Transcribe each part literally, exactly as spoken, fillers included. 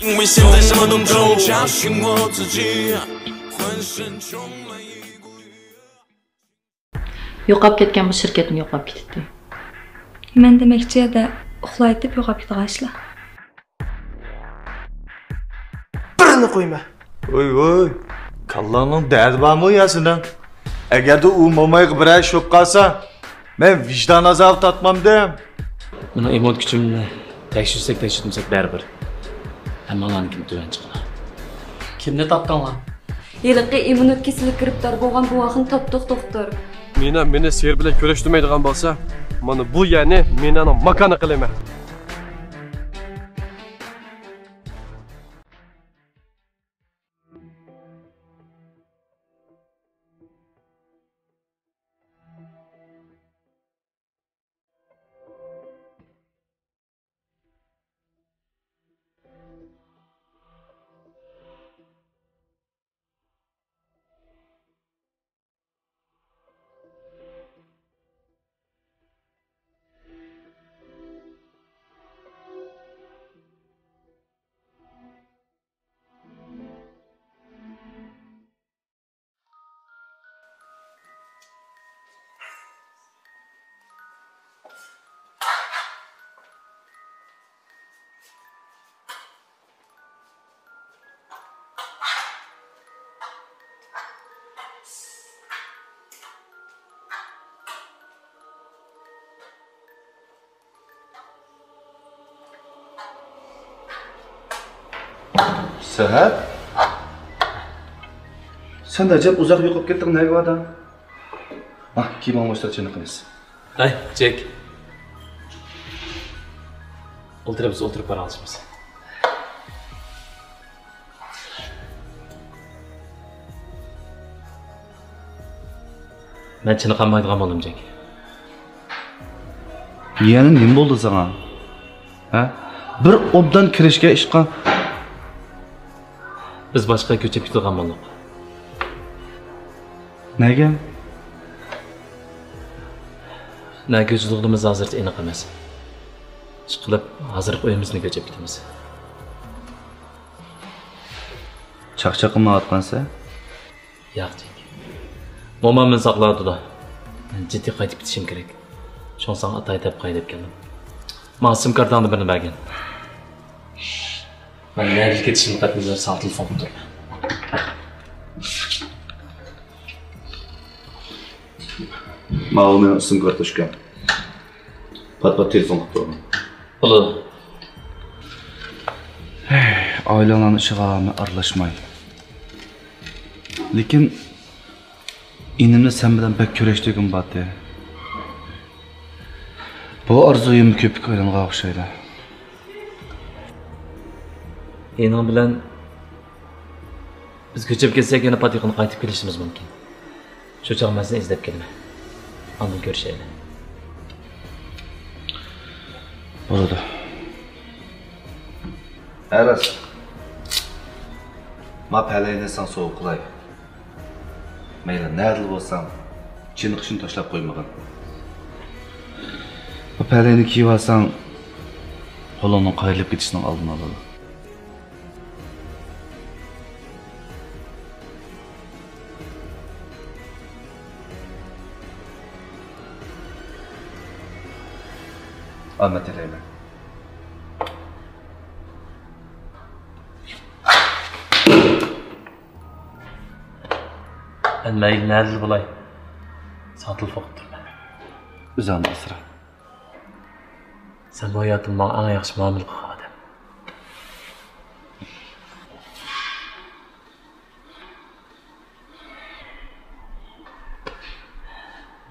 ۋېسىڭدە شىمىدىم جوڭ چاق شىڭ ۋوزىجى. يوقاپ كەتكەن بۇ شىركەتمۇ يوقاپ كېتىپتۇ. مەن دېمەكچى، يەردە ئۇخلايتىپ يوقاپ كېتىدىغان ئىشلار. بىرنى قويما. ۋوي، ۋوي، كاللاڭنىڭ دەردى بارمۇ يا سېنىڭ؟ ئەگەردە ئۇ مومايغا بىرەر ئىش بولۇپ قالسا، مەن ۋىجدان ئازابى تارتمامدىم. مېنىڭ ئىممۇنىت كۈچۈمنى تەكشۈرسەك، تەكشۈرتمىسەك بەرىبىر. ھەممىڭلارنىڭكىمۇ تۆۋەن چىقىدۇ. كىمنى تاپتىڭلار؟ ھېلىقى ئىممۇنىت كېسىلىگە گىرىپتار بولغان بوۋاقنى تاپتۇق، دوختۇر. مېنى، مېنى سېھىر بىلەن كۆرۈشتۈرمەيدىغان بولسا، مانا بۇ يەرنى مېنىڭ ماكانى قىلىمەن. سەھەر؟ سەن ئەجەب ئۇزاق يوقاپ كەتتىڭ، نەگە باردىڭ؟ ھا، كىيىم ئالماشتۇر، چېنىقىمىز. ھەي، جېك. ئولتۇرىمىز، ئولتۇرۇپ پاراڭلىشىمىز. مەن چېنىقالمايدىغان بولدۇم، جېك. يەنە نېمە بولدى ساڭا؟ ھە؟ بىر ئوبدان كىرىشكەن ئىشقا. بىز باشقا كۆچۈپ كېتىدىغان بولدۇق. نەگە؟ نەگە كۆچىدىغىنىمىز ھازىرچە ئېنىق ئەمەس. ئىشقىلىپ، ھازىرقى ئۆيىمىزنى كۆچۈپ كېتىمىز. چاقچاق قىلمايۋاتقانسەن؟ ياق، جېك. مومام مېنى ساقلاۋاتىدۇ. مەن جىددىي قايتىپ كېتىشىم كېرەك. شۇڭا ساڭا ئاتاي دەپ قايتىپ كەلدىم. ماڭا سىم كارتاڭدىن بىرنى بەرگىن. مەن نەگە كېتىشىمنى قەتئىينەزەر ساڭا تېلېفون قىلىپ تۇرىمەن. ماۋۇ مېنىڭ ئىسىم كارتوچكام. پات-پات تېلېفون قىلىپ تۇرىمەن. بولىدۇ. ھەي، ئائىلەڭلارنىڭ ئىشىغا مەن ئارىلاشماي. لېكىن ئىنىمنى سەن بىلەن بەك كۆرۈشتۈرگۈم بارتى. بۇ ئارزۇيۇم كۆپۈككە ئايلانغان ئوخشايدۇ. ئىنىڭ بىلەن بىز كۆچۈپ كەتسەك، يەنە پات يېقىن قايتىپ كېلىشىمىز مۇمكىن. شۇ چاغ مەن سېنى ئىزدەپ كېلىمەن. ئاندىن كۆرۈشەيلى. بولىدۇ. ھە، راست. ما پەلەينى ساڭا سوۋغا قىلاي. مەيلى نەدىلا بولساڭ، چېنىقىشنى تاشلاپ قويمىغىن. بۇ پەلەينى كىيىۋالساڭ، قولۇڭنىڭ قايرىلىپ كېتىشىنىڭ ئالدىنى ئالىدۇ. ئامەت تىلەيمەن. مەن مەيلى نەدىلا بولاي، ساڭا تېلېفون قىلىپ تۇرىمەن. ئۆزۈڭنى ئاسرا. سەن بۇ ھاياتىمدا ماڭا ئەڭ ياخشى مۇئامىلە قىلغان ئادەم.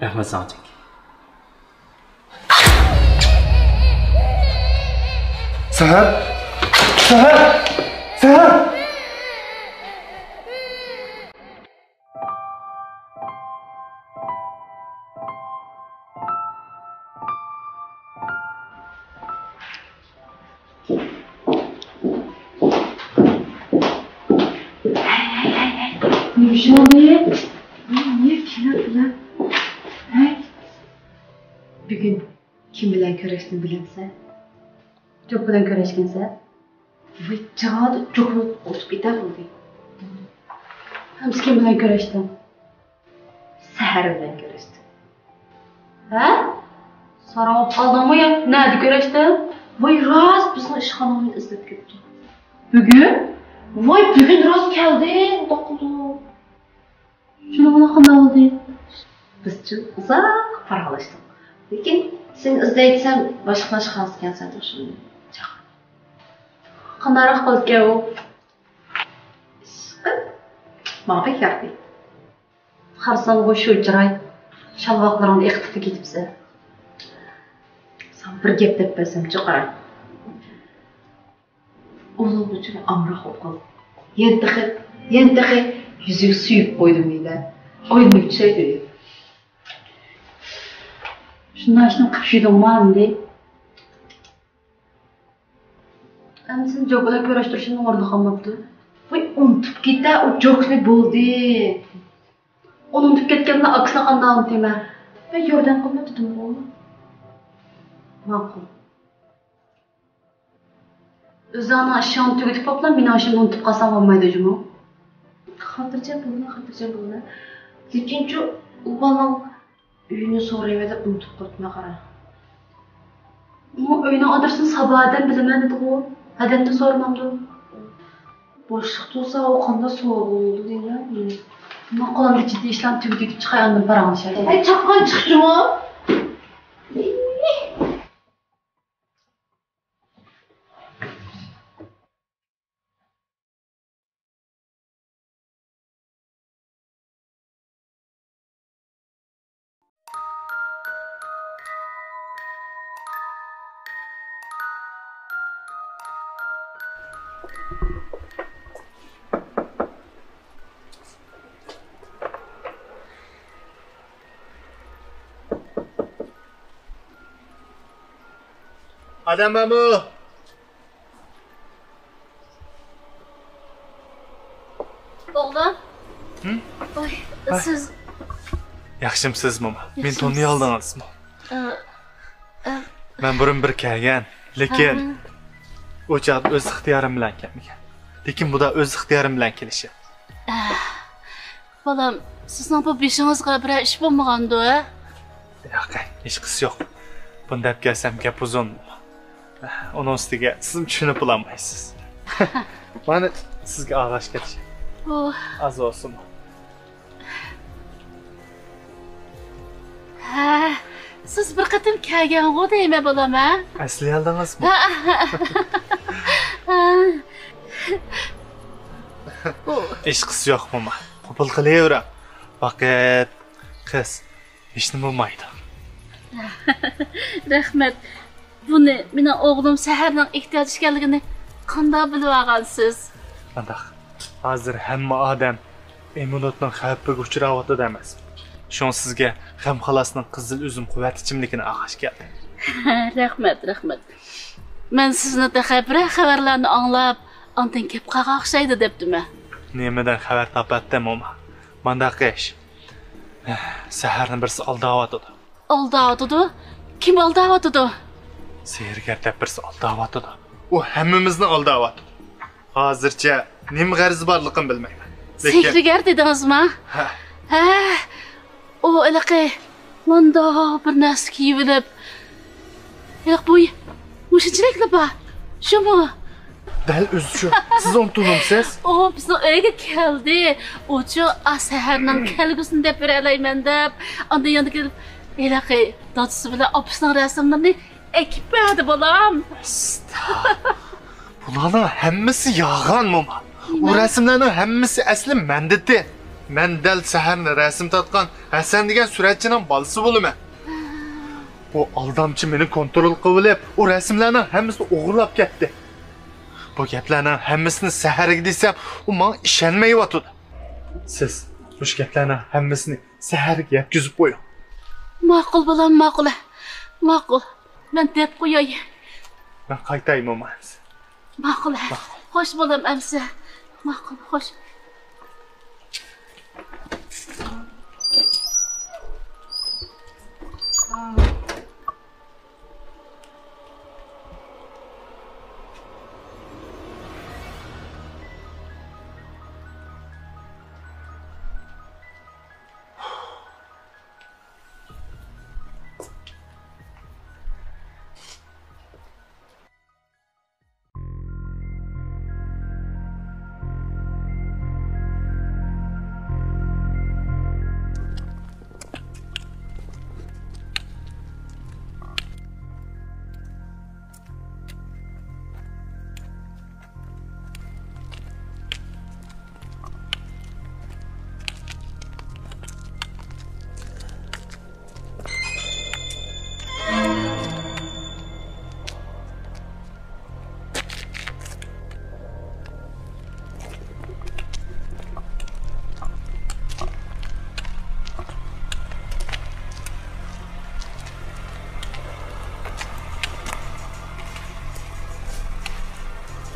رەھمەت ساڭا، جېك. سەھەر! سەھەر! سەھەر! نېمە ئىش بولدى؟ نېمە كېلىپ بىلەن؟ ھەي، بۈگۈن كىم بىلەن كۆرۈشتۈڭ بىلەمسەن؟ جوك بىلەن كۆرۈشكەنسەن؟ ۋاي جاھاندا جوقۇنۇپ ئوتۇپ كېتە بولدى. ئەمسە كىم بىلەن كۆرۈشتۈڭ؟ سەھەر بىلەن كۆرۈشتۈم. ھە؟ ساراڭ بولۇپ قالدىڭمۇ يا؟ نەدە كۆرۈشتۈڭ؟ ۋاي راست بىزنىڭ ئىشخانىنى ئىزدەپ كەپتۇ. بۈگۈن؟ ۋاي بۈگۈن راست كەلدى، ئۇنداق قىلدى. شۇنىڭ بىلەن قانداق بولدى؟ بىزچۇ ئۇزاق پاراڭلاشتۇق. لېكىن سېنى ئىزدەيدىسەم باشقا ئىشخانىسى ئىكەنسەن شۇنى چاق. قانداقراق قىلىدىكەن ئۇ؟ ئىشقىلىپ ماڭا بەك ياقتى. قارىسامغۇ شۇ چىراي، شالۋاقلىرىڭنى ئېقىتىپلا كېتىپسەن. ساڭا بىر گەپ دەپ بەرسەمچۇ قارا. ئۇلۇغ ئۈچۈن ئامراق بولۇپ قالدىم. يەنە تېخى، يەنە تېخى يۈزۈك سۆيۈپ قويدۇم دېدى. ئوينىماي چۈشەيدۇ. شۇنداق ئىشنى قىلىپ يۈردۈڭمۇ ئەمدى؟ ئەمدى سېنى جوك بىلەن كۆرۈشتۈرۈشۈمنىڭ ئورنىغا قالماپتۇ. ۋاي ئۇنتۇپ كېتە ئۇ جوكنى بولدى. ئۇنى ئۇنتۇپ كەتكەندە ئاكىسىنى قانداق ئۇنتۇيمەن؟ مەن ياردەم قىلماي دېدىمغۇ. ماقۇل. ئۆزۈڭنىڭ ئىشىڭنى تۈگىتىپ بوپلا مېنىڭ ئىشىمنى ئۇنتۇپ قالساڭ بولمايدۇ جۇمۇ. خاتىرجەم بولما، خاتىرجەم بولما. لېكىنچۇ ئۇ بالىنىڭ ئۆيىنى سورايمەن دەپ ئۇنتۇپ قاپتىمەن قارا. ئۇ ئۆينىڭ ئادرېسىنى سابا ھەدەم بىلىمەن دېدىغۇ. ھەدەمدىن سورىمامدۇ؟ بوشلۇق تۇرسا ئۇ قانداق سوراپ بولىدۇ دەيمەن. ماقۇل ئەمدى جىددىي ئىشلارنى تۈگىتىپ چىقاي ئاندىن پاراڭلىشايلى. ھەي چاققان چىق جۇمۇ. ئادەم بارمۇ؟ ئوغلۇم. ھىم؟ ۋاي، ھە؟ سىز. ياخشىمسىز، موما؟ مېنى ياخشىمسىز. تونۇيالدىڭىزمۇ؟ ئە، ئە. مەن بۇرۇن بىر كەلگەن، لېكىن ھە، ھە. ئۇ چاغدا ئۆز ئىختىيارىم بىلەن كەلمىگەن. لېكىن بۇدا ئۆز ئىختىيارىم بىلەن كېلىشىم. ئە، بالام، سىزنىڭ بۇ بېشىڭىزغا بىرەر ئىش بولمىغاندۇ، ھە؟ ياق، ھېچقىسى يوق. بۇنى دەپ كەلسەم گەپ ئۇزۇن. ئۇنىڭ ئۈستىگە سىزمۇ چۈشىنىپ بولالمايسىز. مانا سىزگە ئاغاش كېلىشى. ئۇھ. ئاز بولسۇن. ھە، سىز بىر قېتىم كەلگەنغۇ دەيمەن بالام، ھە؟ ئەسلىيەلدىڭىزمۇ؟ ھە، ھە، ھە. ئۇھ. ھېچقىسى يوق، موما. قوبۇل قىلىۋېرىڭ. ۋاقىت، قىز. ھېچنېمە بولمايدۇ. رەھمەت. بۇنى مېنىڭ ئوغلۇم سەھەرنىڭ ئېھتىياج ئىكەنلىكىنى قانداق بىلىۋالغانسىز؟ مۇنداق، ھازىر ھەممە ئادەم ئېمىلوتنىڭ خەۋپىگە ئۇچراۋاتىدۇ ئەمەسمۇ؟ شۇڭا سىزگە غەم خالاسنىڭ قىزىل ئۈزۈم قۇۋۋەتىچىملىكىنى ئالغاچ كەلدىم. رەھمەت، رەھمەت. مەن سىزنى تېخى بىرەر خەۋەرلەرنى ئاڭلاپ، ئاندىن كەپ قالغان ئوخشايدۇ دەپتىمەن. نېمىدىن خەۋەر تاپاتتىم، موما؟ مانداق ئىش. سەھەرنى بىرسى ئالداۋاتىدۇ. ئالداۋاتىدۇ؟ كىم ئالداۋاتىدۇ؟ سېھىرگەر دەپ بىرسى ئالداۋاتىدۇ. ئۇ ھەممىمىزنى ئالداۋاتىدۇ. ھازىرچە نېمە غەرىزى بارلىقىنى بىلمەيمەن. لېكىن سېھىرگەر دېدىڭىزما؟ ھە. ھە. ئۇ ھېلىقى مۇنداق بىر نەرسە كىيىۋېلىپ، ھېلىقى بويى مۇشۇنچىلىكلا بار. شۇمۇ؟ دەل ئۆزى شۇ. سىز ئۇنى تونۇمسىز؟ ئۇ بىزنىڭ ئۆيگە كەلدى. ئۇچۇ ئا سەھەرنىڭ كەلگۈسىنى دەپ بېرەلەيمەن دەپ، ئاندىن يەنە كېلىپ، ھېلىقى دادىسى بىلەن ئاپىسىنىڭ رەسىملىرىنى ئەكىپ بەردى، بالام. ئەستا. بۇلارنىڭ ھەممىسى يالغان، موما. ئۇ نېمە؟ رەسىملەرنىڭ ھەممىسى ئەسلى مەندىتى. مەن دەل سەھەرنى رەسىم تارتقان ھەسەن دېگەن سۈرەتچىنىڭ بالىسى بولىمەن. بۇ ئالدامچى مېنى كونترول قىلىۋېلىپ، ئۇ رەسىملەرنىڭ ھەممىسىنى ئوغرىلاپ كەتتى. بۇ گەپلەرنىڭ ھەممىسىنى سەھەرگە دېسەم، ئۇ ماڭا ئىشەنمەيۋاتىدۇ. سىز مۇشۇ گەپلەرنىڭ ھەممىسىنى سەھەرگە يەتكۈزۈپ قويۇڭ. ماقۇل، بالام، ماقۇل. ماقۇل. مەن دەپ قوياي. مەن قايتاي، موما، ئەمسە. ماقۇل. ماقۇل. خوش، بالام، ئەمسە. ماقۇل، خوش.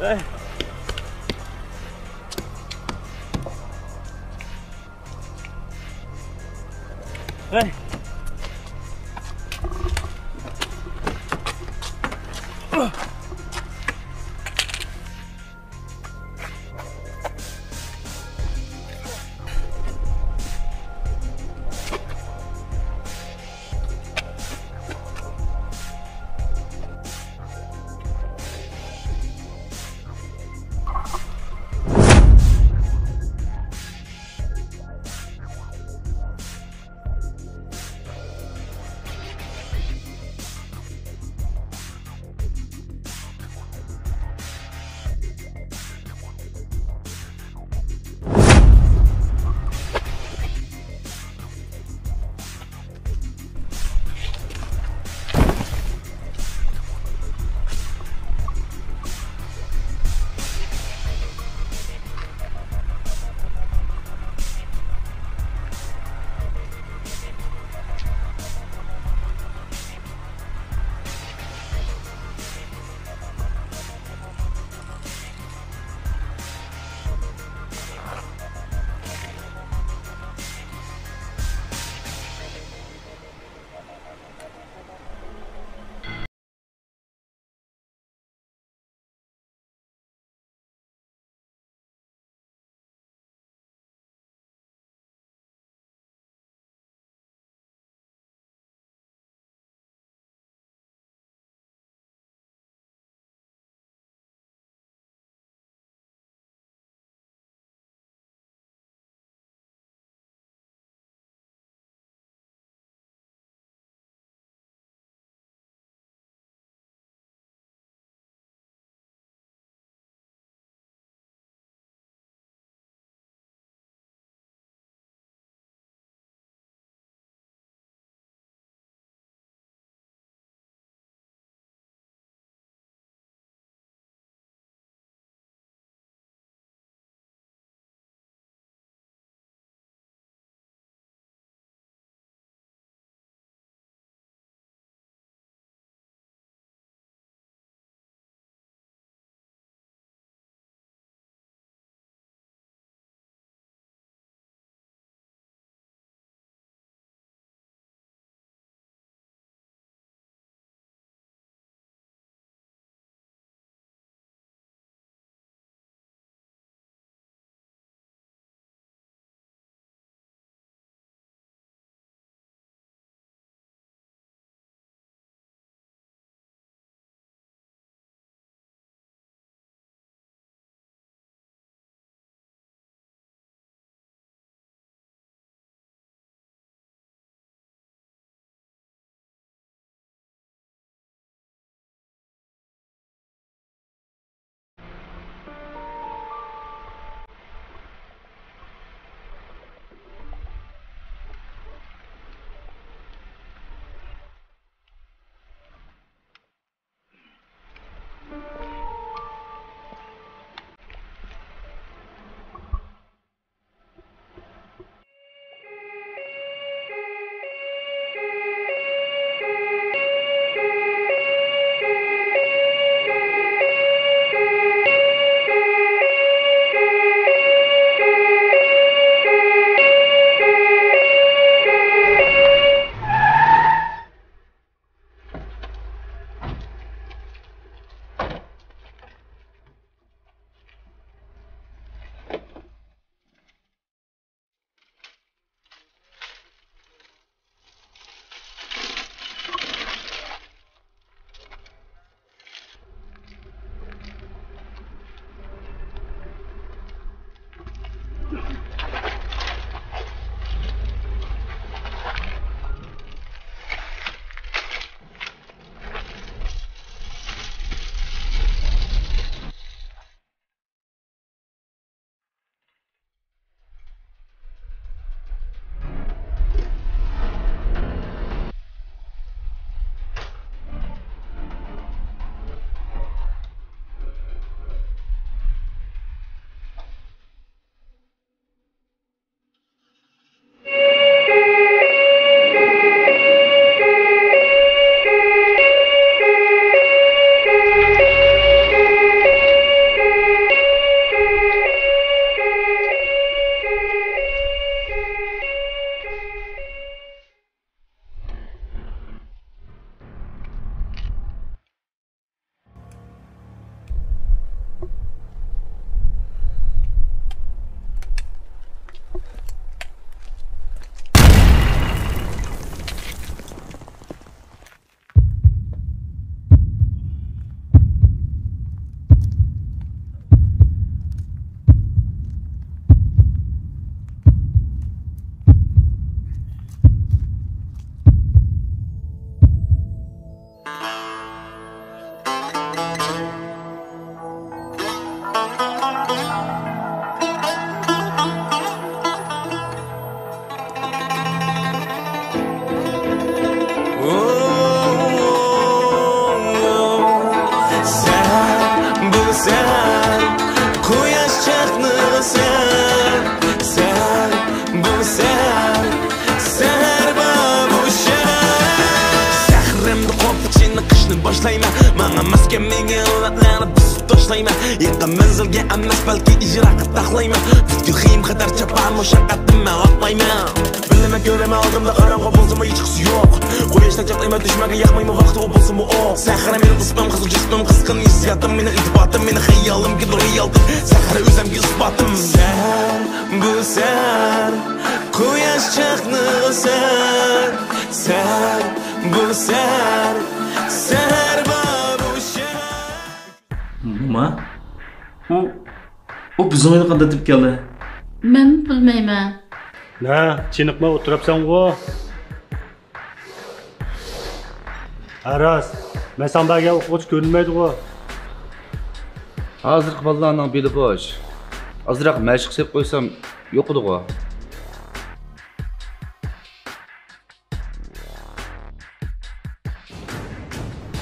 ھەي. سەن بۇ سەن، قۇياش چاقنىغۇ سەن، سەن بۇ سەن، سەھەر بابۇ شەھەر. سەھرىمدە قوپۇپ چېنىقىشنى باشلايمەن، ماڭا ماس كەلمىگەن ئىللەتلەرنى بۇزۇپ تاشلايمەن. يېقىن مەنزىلگە ئەمەس، بەلكى ئىجراغا تاقلايمەن. پۈتكۈل خىيىم قەدەر چاپان مۇشەققەتتىن مەن ۋاقلايمەن. بىلىمەن كۆرىمەن ئالدىمدا قاراڭغۇ بولسىمۇ ھېچقىسى يوق. قۇياشتەك چاقنايمەن، دۈشمەنگە ياقمايمەن، ۋاقتى ئۇ بولسىمۇ ئوق. سەھرا مېنىڭ ئىسمىم، قىزىل جىسمىم، قىزغىن ھېسسىياتىم، مېنىڭ ئىلتىپاتىم، مېنىڭ خىيالىمكى رېئالتىم. سەھرا ئۆزەمگە ئىسپاتىم. سەن بۇ سەن، قۇياش چاقنىغۇ سەن، سەن بۇ سەن، سەھەر بابۇ شەھەر. موما، ئۇ، ئۇ بىزنىڭ ئۆينى قانداق تېپىپ كەلدى؟ مەنمۇ بىلمەيمەن. نە، چېنىقماي ئولتۇرۇپسەنغۇ؟ ھە راست، مەن ساڭا بەرگەن ئوقۇغۇچى كۆرۈنمەيدىغۇ. ھازىرقى بالىلارنىڭ بېلى بوش. ئازراق مەشىق سېلىپ قويسام يوقىدىغۇ.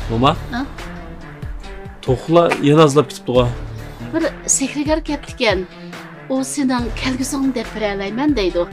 موما؟ ھە؟ توخۇلار يەنە ئازلاپ كېتىپتىغۇ. بىر سېھىرگەر كەپتىكەن. ئۇ سېنىڭ كەلگۈسۈڭنى دەپ بېرەلەيمەن دەيدۇ.